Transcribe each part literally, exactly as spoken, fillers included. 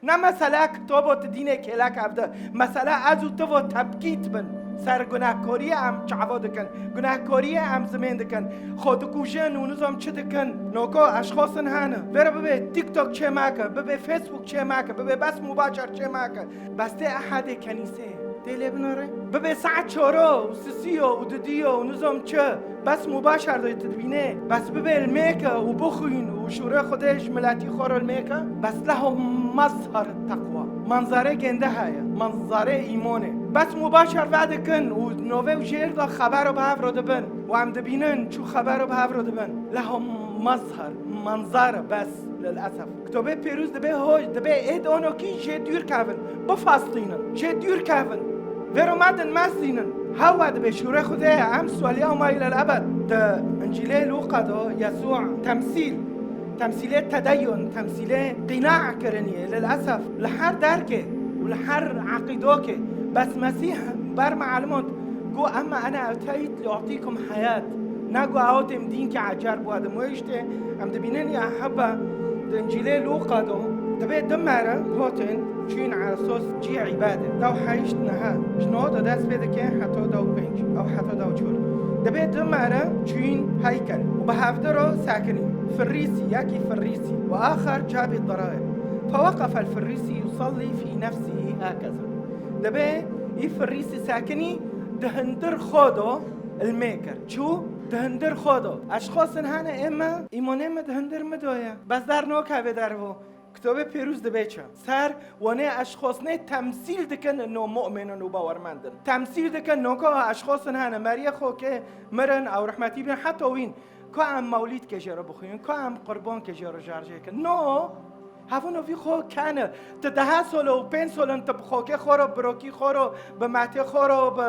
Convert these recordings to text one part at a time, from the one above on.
Ne mesele kitobo tu dînê kêlek evde. Mesele ez û tu vo tepkît bin ser gunehkoriyê em çavo dikin. Gunehkoriyê em zimên dikin. Xwe dikujin û nizam çi dikin. Noko eşxosin hene. Vêre bibe TikTok çê meke, bibe Facebook çê meke, bibe bes mubaşer çê meke. Bes tê ehedê kenîsê. Tê lê binere. Bibe saet çoro û sisiyo û didiyo û nizam çi. Bes mubaşer de tu dibînê. Bes bibe li mêke û bixwîn û şûrê Xwedê ji miletî xwe re li mêke. Bes leho mezhar teqwa. Manzarê gênde heye. Manzarê îmonê. Bes mubaşer vedikin û nove û jêr de xebero bi hev re dibin. Û em dibînin çû xebero bi hev re dibin. Leho mezhar. Manzare bes. Lilesef. Kitobê Pîrûz dibê hoj, dibê êd onokî jê dûr kevin. Bifastînin. Jê dûr kevin. Vêro medin mestînin. Hewa dibê şûrê Xwedê ye. Em sweliya ma îlel ebed. Di Încîlê Lûqa de Yesû temsîl. Temsîlê tedeyun, temsîlê qîna kirinî. Lilesef. Li her derkê û li her eqîdokê. Bes Mesîh ber me'limot. Got, "Emma ene eteyt li u'tîkum heyat." Nago ew têm dîn ke ecer bû adim. Wê îştê em dibînin ya heba di Încîlê Lûqa do. Dibê du mere hotin çûyîn Esos cî îbadê. Dew heşt neha. Ji no do dest pê dike heta dew pênc. Ew heta dew çor. Dibê du mere çûyîn heykel. Û bi hevdi ro sekinî. Firrîsî, yekî Firrîsî. Û axar cabî diraye. Feweqefel Firrîsî yusallî fî nefsî hakeza. Dibê î Firrîsî sekinî di hindir xwe do. Ilmê kir. Çû di hindir xwe do. Eşxosin hene ê me, îmonê me di hindir mi do ye. Bes der nokeve dervo. Kitobê Pîrûz dibê çi? Ser wanê eşxosnê temsîl dikin no mu'minin û bawermendin. Temsîl dikin noko eşxosin hene meriyê xwe ke mirin ew rehmetî bin heta wîn. Ka em mewlîd ke jê re bixwînin, ka em qurban ke jê re şarjê kin. No! Hevûno vî xwe kene. Tu dehe solo û pênc solin tu bi xokê xwe ro, birokî xwe ro, bi metê xwe ro, bi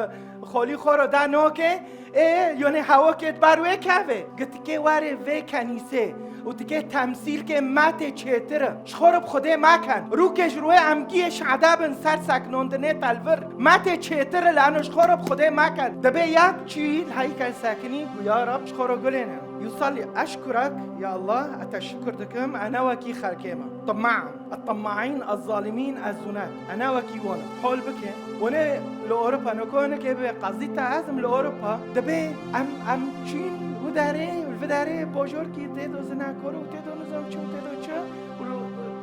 xolî xwe ro de noke, ê, yonê hewokê di ber wê keve. Gitikê werê vê kenîsê û dikê temsîlkê metê çêtir e. Ji xwe re bi Xwedê meken. Rûkê ji rûyê emgiyê şade bin ser seknondinê telvir. Metê çêtir e, lano ji xwe re bi Xwedê meken. Dibê yek çî li heykel sekinî û ya Rab ji xwe re gulêne. Yusallî, eşkurak, ya Allah, ez te şukir dikim, ez ne wekî xelkê me. Temaim. Ettemaîn, ezzalimîn, ezzunat. Ez ne wekî wan im. Hol bike. Wan ê li Ewropa, noko hinekê bê qezî te ez im li Ewropa. Dibê em, em çîn wi derê, li vi derê bojorkî tê do zinekor û tê do nizam çi û tê do çi. Û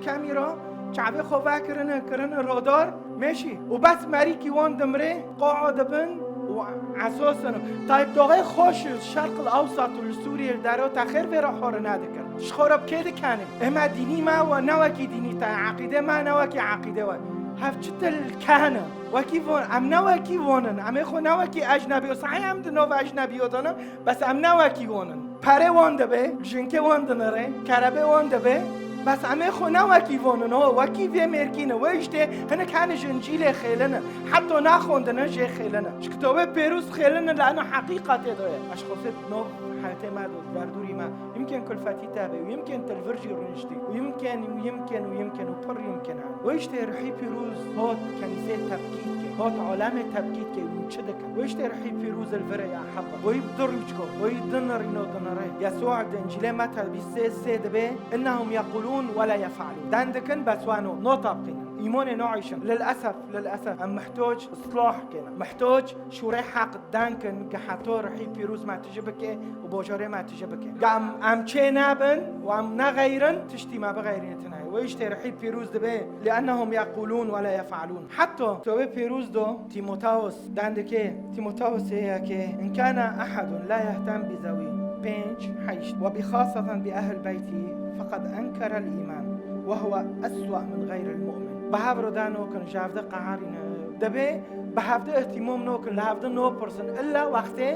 kemî ra çavê xwe vekirine, kirine rodar. Mêşî. Û bes merîkî wan dimrê, qoa dibin û esas in. Tayyip Doğê xweş li Şerq el Ewsat û li Sûriyê li dero te xêr vê re xwe re nedikin. Ji xwe re bi kê dikenê? Ê me dînî me we ne wekî dînî te, eqîdê me ne wekî eqîdê we. Hev çi til kehne? Wekî von, em ne wekî von in. Em ê xwe ne wekî ecnebî, sahî em di nov ecnebî yo de ne, bes em ne wekî wan in. Perê wan dibe, jinkê wan dinire, kerebê wan dibe, bes em ê xwe ne wekî wan in, ho, wekî vê mêrkî ne. Wê îştê hinek hene ji Încîlê xêlin in. Heta naxwendine jê xêlin in. Ji kitobê pêrûz xêlin in, lano heqîqetê de ye. Eşxosê nov heyetê me de, derdûrî me. Yimkên kulfetî te be, yimkên te li vir jî rûniştî. Yimkên, yimkên, yimkên û pir yimkên hene. Wê îştê rihî pîrûz hot kenîsê tepkît ke, hot alemê tepkît ke, hûn çi dikin? Wê îştê rihî pîrûz li vir e ya heba. Wê bi du rûçko, wê dinirîno dinire. Yesûa di Încîlê Meta bîst sê sê dibê, "Innehum yequlûn we la yef'alûn." Den dikin, bes we no, nota biqînin. Îmonê naîşin. Lilesef, lilesef. Em mihtoc islah kêne. Mihtoc şûrê heq den kin, ge heto rihî pîrûz me tije bike û bojorê me tije bike. Ge em, em çê nebin û em nexeyrin, tiştî me bixeyrîne tune. Wê îştê rihî pîrûz dibê, "Liennehum yequlûn we la yef'alûn." Heta kitobê pîrûz do Tîmoteos den dike, Tîmoteosê yekê, "In kana ehedun la yehtem bi zewî." Pênc, heşt. "Ve bi xasatan bi ehl beyti, feqad enkerel îman, ve huve eswa min xeyril mu'min." Bi hev re de nokin, ji hev de qeherîne. Dibê bi hevdi îhtîmam nokin, li hevdi nopirsin, illa wextê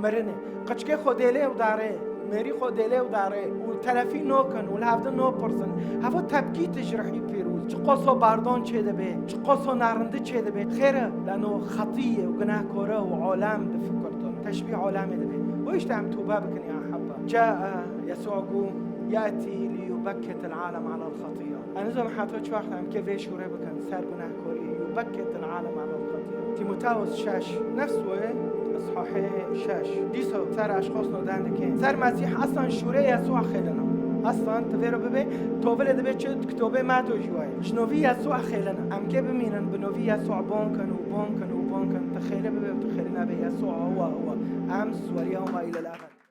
mirinê. Qiçkê xwe dêlê û darê, mêrî xwe dêlê û darê û telefî nokin û li hevdi nopirsin. Heva tepkît ji rihî pîrûz. Çi qoso bardon çê dibe, çi qoso narindi çê dibe. Xêr e, lano xetî ye û gunehkor e û olem difikirtin. Teşbîh olemê dibe. Wê îşte em tûbe bikin ya heba. Caa Yesû got, "Yetî li yubekketel alem alel xetîya." Ez nizam heta çi wext em ke vê şûrê bikin ser gunehkorî, yubekketel alem alel xetîya. Tîmoteos şeş, nefs wê, ishahê şeş. Dîsa ser eşxosno den dike. Ser Mesîh eslan şûrê Yesûa xêlina. Aslan, tu vêro bibe, tovile dibe çi, kitobê Mato jî waye. Ji novî Yesûa xêlin. Em kê bimînin, bi novî Yesûa bon kin û bon kin û bon kin. Tu xêle bibe û tu xêle nebe, Yesûa huwa huwa. Ems weriya Homa île l-ebed.